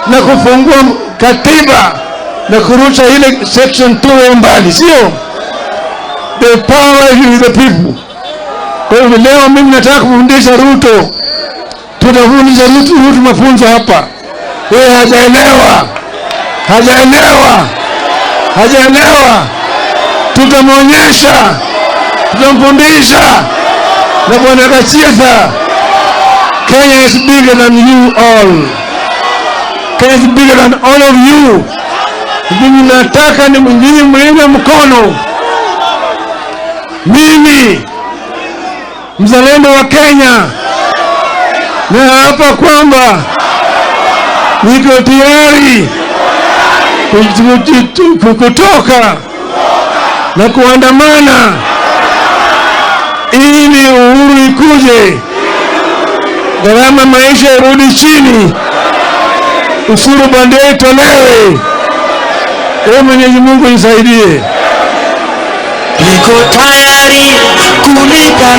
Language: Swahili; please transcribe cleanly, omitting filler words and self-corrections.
Na kufungua katiba na kurusha ile section 2 mbali, sio? The power is with the people. Kwa hivyo leo mimi nataka kufundisha Ruto, tutafundisha Ruto mafunzo hapa. Yeye hajaelewa, hajaelewa, hajaelewa. Tutamwonyesha, tutamfundisha. Na bwana Gachagua, Kenya is bigger than you all. Kenya is bigger than all of you. Mimi nataka ni mwingine mniunge mkono. Mimi mzalendo wa Kenya naapa kwamba niko tayari kutoka na kuandamana ili uhuru ikuje, gharama maisha irudi chini, ushuru bandia itolewe. Ee Mwenyezi Mungu nisaidie. Niko tayari kulipa.